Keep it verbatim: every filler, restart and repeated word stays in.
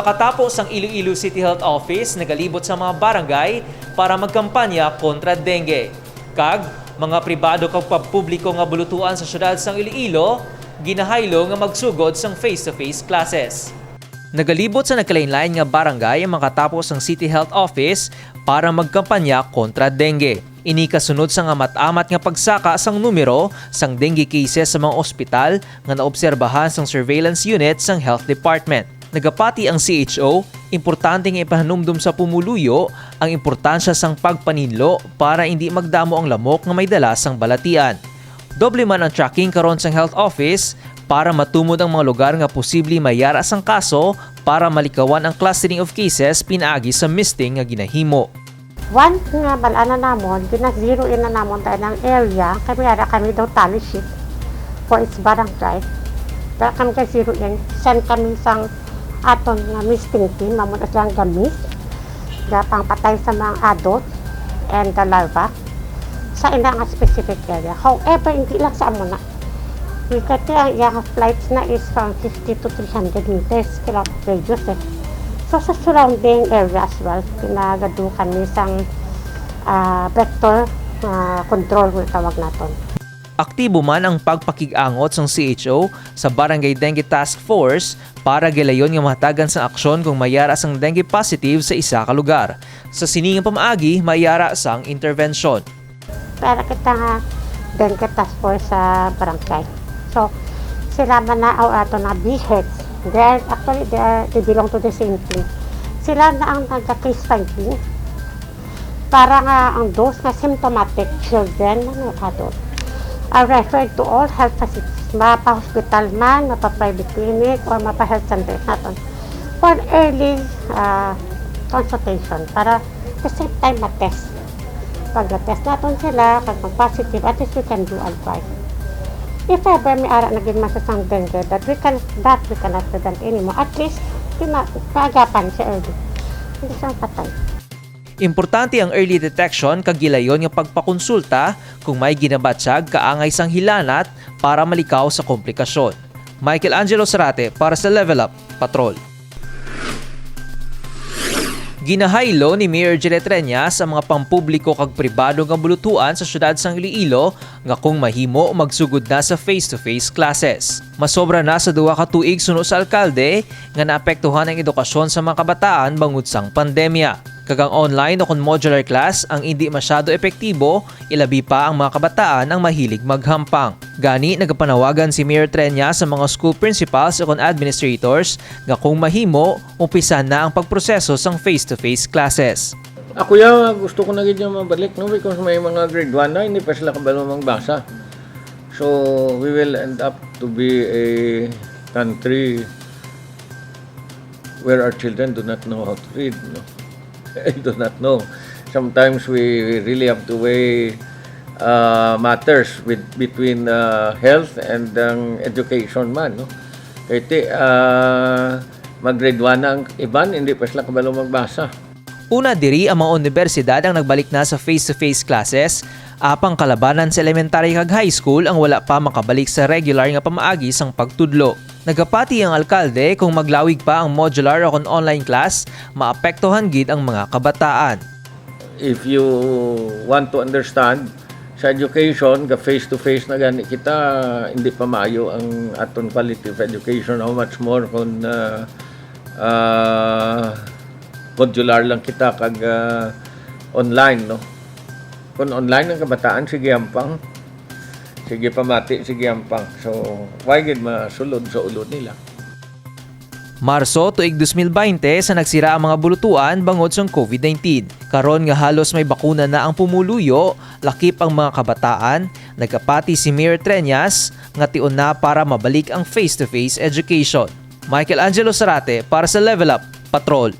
Makatapos ang Iloilo City Health Office nagalibot sa mga barangay para magkampanya kontra dengue. Kag mga pribado kag pampubliko nga bulutuan sa siyudad sang Iloilo ginahaylo nga magsugod sang face-to-face classes. Nagalibot sa nagkalain-lain nga barangay ang makatapos ang City Health Office para magkampanya kontra dengue. Ini kasunod sang amat-amat nga pagsaka sang numero sang dengue cases sa mga ospital nga naobserbahan sang surveillance unit sang Health Department. Nagapati ang C H O, importante nga ipahanumdom sa pumuluyo ang importansya sang pagpaninlo para indi magdamo ang lamok nga may dala sang balatian. Doble man ang tracking karon sang Health Office para matumod ang mga lugar nga posible may yara sang kaso para malikawan ang clustering of cases pinaagi sa misting nga ginahimo. Once nga bal-an na namon, gina-zero in na namon tayo ng area, kami ara kami daw tally sheet for each barangay. Pero kami ka-zero in, send kami sang aton nga misting team, mamon at lang gamis, ga pangpatay sa mga adult and the larva sa ina nga specific area. However, hindi lang sa amo na. Kasi ang iyang flights na is from fifty to three hundred meters kila radius eh. So, sa surrounding area as well, pinagado kami sang ah, vector ah, control nga tawag naton. Aktibo man ang pagpakig-angot sang C H O sa Barangay Dengue Task Force para gilayon nga mahatagan sang aksyon kung may yara sang dengue positive sa isa ka lugar. Sa sini nga pamaagi, may yara sang intervention. Para kita nga dengue task force sa barangay. So, sila man na ang ato na B H. They are, actually, they, are, they belong to the same team. Sila na ang nagka-case finding. Para nga ang those nga symptomatic children and adult are referred to all health facilities, mapa-hospital man, mapa-private clinic, or mapa-health center naton for early ah, consultation para the same time ma-test. Pag na-test naton sila, pag mag-positive, at least we can do advice. If ever may ara na gid man sa sang dengue that we can that we cannot prevent anymore, at least di ma maagapan siya early. Hindi siya patay. Importante ang early detection kag gilayon nga pagpakonsulta kung may ginabatyag kaangay sang hilanat para malikaw sa komplikasyon. Michael Angelo Sarate para sa Level Up Patrol. Ginahaylo ni Mayor Jeanette Reñas ang mga pampubliko kag pribado nga bulutuan sa siyudad sang Iloilo nga kung mahimo magsugod na sa face-to-face classes. Masobra na sa duha ka tuig suno sa alkalde nga naapektuhan ang edukasyon sa mga kabataan bangod sang pandemya. Kag ang online o kon modular class ang indi masyado epektibo, ilabi pa ang mga kabataan ang mahilig maghampang. Gani, nagapanawagan si Mayor Treñas sa mga school principals o kon administrators nga kung mahimo, umpisan na ang pagproseso sang face-to-face classes. Ako ya, gusto ko na gid nga mabalik, no, because may mga grade one na, hindi pa sila kabalo magbasa. So, we will end up to be a country where our children do not know how to read, no? I do not know. Sometimes we really have to weigh uh, matters with, between uh, health and ang education man, no? Kay ti, uh, mag-grade one na ang iban, hindi pa sila kabalo magbasa. Una diri ang mga unibersidad ang nagbalik na sa face-to-face classes, apang kalabanan sa elementary kag high school ang wala pa makabalik sa regular nga pamaagi sang pagtudlo. Nagapati ang alkalde kung maglawig pa ang modular o kon online class, maapektuhan gid ang mga kabataan. If you want to understand, sa education, ga face-to-face na gani kita, hindi pa maayo ang aton quality of education. How much more kung uh, uh, modular lang kita kag uh, online, no? Kung online ang kabataan, sige ampang. Sige pamati, sige ampang. So, why gid masulod sa ulo nila? Marso, tuig dos mil baynte, sa nagsira ang mga bulutuan bangod sang COVID nineteen. Karon nga halos may bakuna na ang pumuluyo, lakip ang mga kabataan, nagapati si Mayor Treñas nga tion na para mabalik ang face-to-face education. Michael Angelo Sarate para sa Level Up Patrol.